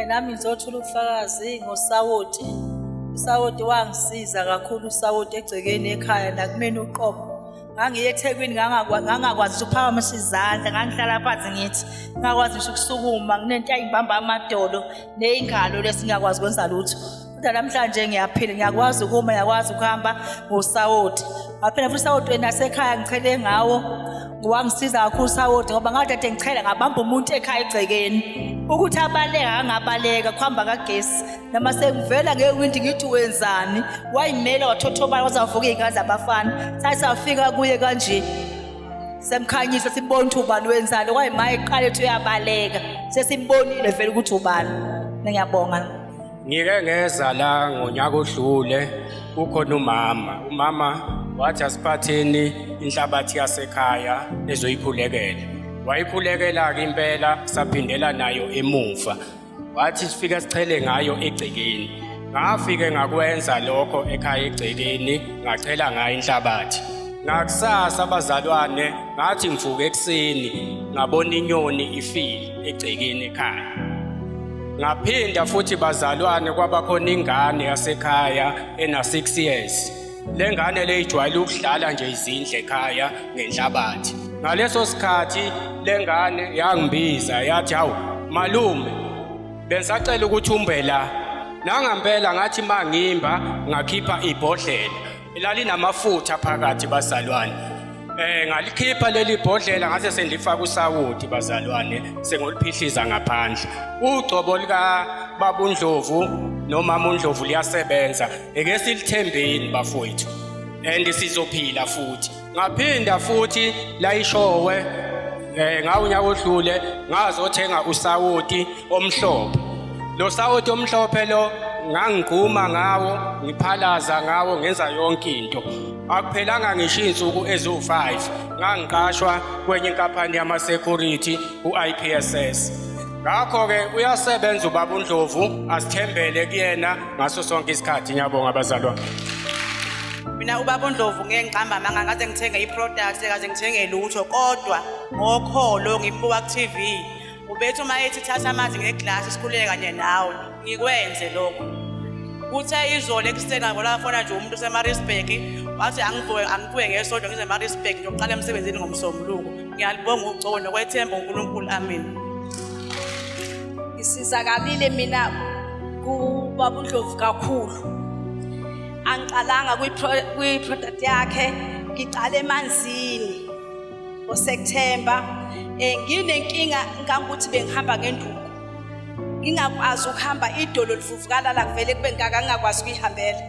Nami ngizothula ubufakazi ngosawoti. Usawoti wangisiza kakhulu usawoti egcekeni ekhaya nakumina uqobo. Ngangiye eThekwini ngangakwazi ukuphakamisa izandla, ngangihlala phansi ngithi ngingakwazi ngisho ukusukuma, nginento ayingibamba amadolo ney'ngalo lesi ngingakwazi ukwenza lutho. Kodwa namhlanje ngiyaphila, ngiyakwazi ukuma, ngiyakwazi ukuhamba ngosawoti. Ngaphinde futhi usawoti nasekhaya ngichele ngawo, wangisiza kakhulu usawoti ngoba ngadade ngichela ngabamba umuntu ekhaya egcekeni. Ukuthi abaleka angabaleka kuhamba kagesi. Noma sengivela ngewindi ngithi wenzani, wayimela wathothobala waze wavuka iy'ngane zabafana. Sathi safika kuye kanje. Semkhanyisa sibona ukuthi ubani wenzani kwayima eqala ethi uyabaleka. Sesimbonile vele ukuthi ubani. Ngiyabonga. Ngike ngeza la ngonyaka odlule kukhona umama. Umama wathi asiphatheni inhlabathi yasekhaya ezoyikhulekela. Wayikhulekela-ke impela saphindela nayo emuva. Wathi sifike sichele ngayo egcekeni. Ngafike ngakwenza lokho ekhaya egcekeni ngachela ngayo inhlabathi. Ngakusasa abazalwane ngathi ngivuka ekuseni ngabona inyoni ifile egcekeni ekhaya. Ngaphinda futhi bazalwane kwaba khona ingane yasekhaya ena 6 years. Le ngane le ijwayele ukudlala nje izindle ekhaya ngenhlabathi. Ngaleso sikhathi le ngane yangibiza yathi hawu malume bengisacela ukuthi umbe la. Nangampela ngathi mangimba ngakhipha ibhodlela elalinamafutha phakathi bazalwane. Ngalikhipha leli bhodlela ngase sengilifaka usawoti bazalwane sengoliphihliza ngaphandle. Ugcobo lika baba uNdlovu nomama uNdlovu liyasebenza. Eke silithembeni bafowethu. And sizophila futhi. Ngaphinda futhi layishowe ngawunyaka odlule ngazothenga usawoti omhlophe. Lo sawoti omhlophe lo ngangigquma ngawo ngiphalaza ngawo ngenza yonke into. Akuphelanga ngisho iy'nsuku eziwu-5 ngangiqashwa kwenye inkampani yama-security u-IPSS. Ngakho-ke uyasebenza ubaba uNdlovu, asithembele kuyena ngaso sonke isikhathi. Ngiyabonga bazalwane. Mina ubaba uNdlovu ngeke ngiqamba amanga, ngaze ngithenge i-product, kaze ngithenge lutho, kodwa ngokholo ngimbuka ku-TV. Ubethi uma ethi thatha amanzi ngeglasi sikhuleke kanye nawe, ngikwenze lokho. Kuthe izolo ekuseni ngabona fona nje umuntu oseMaritzburg wathi angivuke angivuke ngesonto ngize eMaritzburg ngiyoqala emsebenzini ngoMsombuluko. Ngiyalibonga ugcobo nokwethemba uNkulunkulu, amen. Ngisizakalile mina kubaba uNdlovu kakhulu. Angiqalanga kwi-product yakhe, ngiqale emanzini ngoSeptember. Nginenkinga ngangokuthi bengihamba ngenduku. Ngingakwazi ukuhamba, idolo livuvukala la kuvele kube ngaka ngingakwazi ukuyihambela.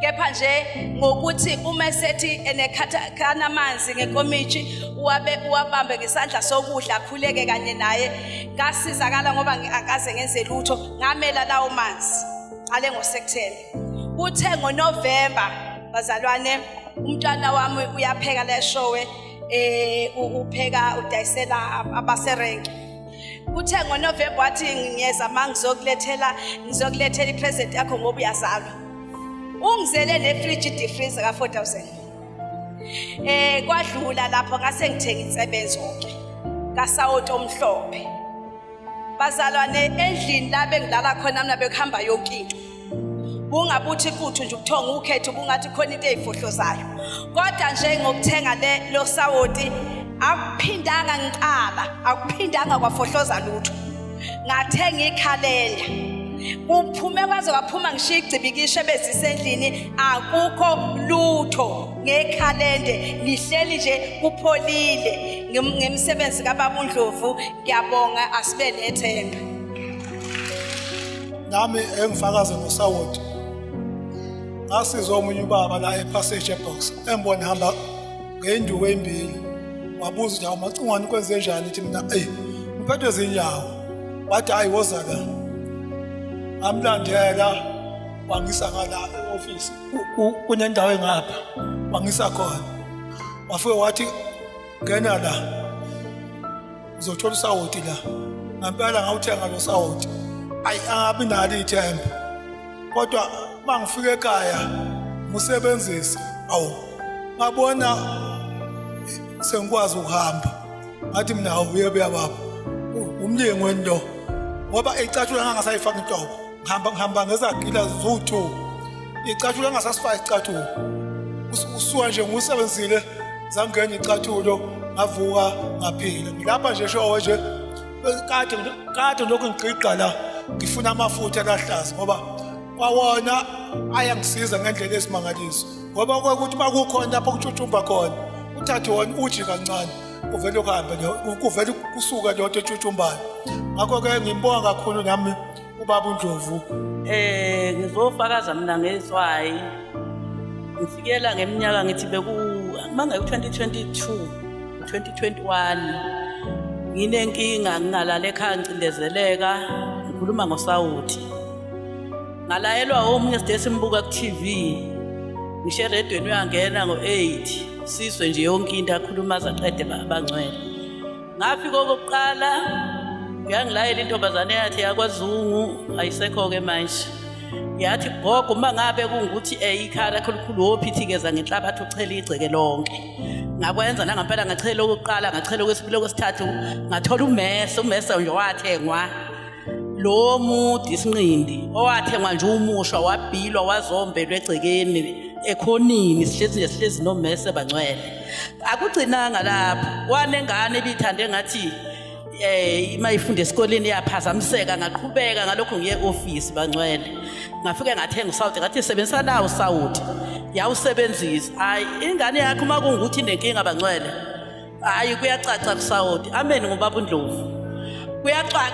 Kepha nje ngokuthi uma esethi enekhathana amanzi ngenkomishi uwabe uwabambe ngesandla sokudla akhuleke kanye naye, ngasizakala ngoba angikaze ngenze lutho, ngamela lawo manzi. Qale ngoSeptember. Kuthe ngoNovember bazalwane umntwana wami uyapheka la eshowe, upheka udayisela abaserenki. Kuthe ngoNovember wathi ngiyeza ma ngizokulethela ipresent yakho ngoba uyazalwa. Ungizele ne fridge deep freezer ka 4000. Kwadlula lapho ngase ngithenga insebenzo ke kasawoti omhlophe. Bazalwane endlini la bengilala khona mina bekuhamba yonke into. Bungabuthi futhu nje ubuthongo ukhetho bungathi khona into ezifohlozayo. Kodwa nje ngokuthenga le lo sawoti akuphindanga ngiqala, akuphindanga kwafohloza lutho. Ngathenga ikhalenda. Kuphume kwaze kwaphuma ngisho igcibikisho ebezisendlini, akukho lutho ngekhalende, ngihleli nje kupholile ngemisebenzi kaBaba uNdlovu. Ngiyabonga, asibe nethemba. Nami engifakaze ngosawoti, ngasizwa omunye ubaba la ePassage eBox, engibona hamba ngenduku ezimbili, wabuza ukuthi awumacungwane kwenze njani, ithi mina eyi ngiphethwe zinyawo, wathi hayi woza la. Ngamlandela wangisa ngala e-ofisi, kunendawo engapha wangisa khona, wafike wathi ngena la uzothola usawoti la. Ngempela ngawuthenga lo sawoti, ayi angabi nalo ithemba, kodwa uma ngifika ekhaya ngisebenzise, awu ngabona sengikwazi ukuhamba. Ngathi mina awuye baba, umlingweni lo. Ngoba icathulo ngangasayifaki inhlobo. Ngihamba ngihamba ngezagila ziwu-2. Icathulo ngangasasifaki isicathulo. Usuka nje ngiwusebenzile zangena icathulo ngavuka ngaphila. Ngilapha nje showe nje kade kade lokhu ngigqigqa la ngifuna amafutha alahlaza ngoba kwawona ayangisiza ngendlela esimangaliso ngoba ukuthi makukhona lapho kutshutshumba khona uthathe wona uji kancane kuvele kuhambe kuvele kusuke leyo nto etshutshumbayo. Ngakho-ke ngimbonga kakhulu nami ubaba uNdlovu. Ngizofakaza mina ngezwayi. Ngifikela ngeminyaka ngithi beku manje 2022 2021 nginenkinga ngingalala ekhaya ngicindezeleka ngikhuluma ngosawuthi. Ngalayelwa omunye side simbuka ku TV. Ngisho eredweni uyangena ngo-8 sizwe nje yonke into akhuluma azaqede abangcwele. Ngafika okokuqala yangilayela intombazane yathi yakwaZungu ayisekho-ke manje. Yathi gogo uma ngabe kungukuthi ikhaya lakho likhulu wophithikeza ngenhlabathi uchele igceke lonke. Ngakwenza nangampela ngachela okokuqala ngachela okwesibili okwesithathu ngathola umese umese nje wathengwa. Lo mude isinqindi owathengwa nje umusha wabhilwa wazombelwa egcekeni ekhonini sihlezi nje sihlezi nomese bangcwele. Akugcinanga lapho wanengane ebithande ngathi ima ifunda esikoleni yaphazamiseka ngaqhubeka ngalokho ngiye office bangcwele. Ngafike ngathenga usawuti ngathi sebenzisa nawo usawuti yawusebenzisa. Hayi ingane yakho uma kungukuthi inenkinga bangcwele hayi kuyacaca kusawuti. Amen ngubaba uNdlovu.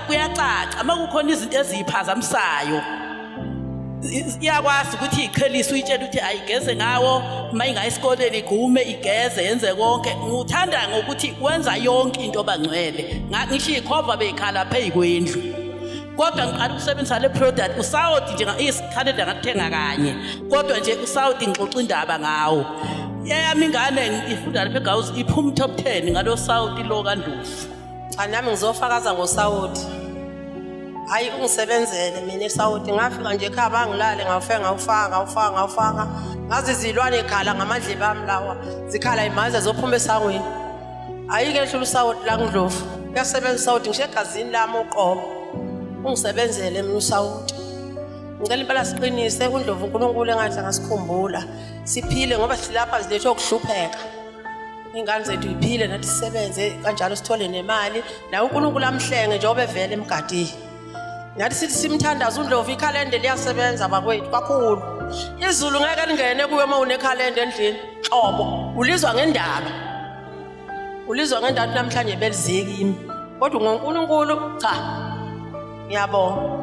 Kuyacaca uma kukhona izinto eziyiphazamisayo iyakwazi ukuthi iqhelise uyitshele ukuthi ayigeze ngawo uma ingayi esikoleni igqume igeze yenze konke. Ngithanda ngokuthi wenza yonke into bangcwele. Ngisho ikhova beyikhala phezu kwendlu. Kodwa ngiqala ukusebenzisa le product usawuti nje isikhalenda ngathenga kanye. Kodwa nje usawuti ngixoxa indaba ngawo. Yami ingane ifunda lapha eGaus iphuma top 10 ngalo sawuti lo kaNdlovu. Cha nami ngizofakaza ngosawuti. Hayi ungisebenzele mina esawuti ngafika nje ekhaya bangilale ngawufika ngawufaka ngawufaka ngawufaka ngazi izilwane ikhala ngamadlebe ami lawa zikhala imanzi zophuma esangweni. Ayike ehlula usawuti la kuNdlovu. Kuyasebenza usawuti ngisho egazini lami uqobo. Ungisebenzele mina usawuti. Ngicela impela siqinise uNdlovu uNkulunkulu engathi angasikhumbula. Siphile ngoba silapha silethe ukuhlupheka. Ingane zethu iphile nathi sisebenze kanjalo sithole nemali naye uNkulunkulu amhlenge njengoba evele emgadini. Nathi sithi simthandaza uNdlovu ikhalende liyasebenza bakwethu kakhulu. Izulu ngeke lingene kuwe uma unekhalende endlini. Xobo ulizwa ngendaba. Ulizwa ngendaba namhlanje belizeki kimi. Kodwa ngoNkulunkulu cha. Ngiyabonga.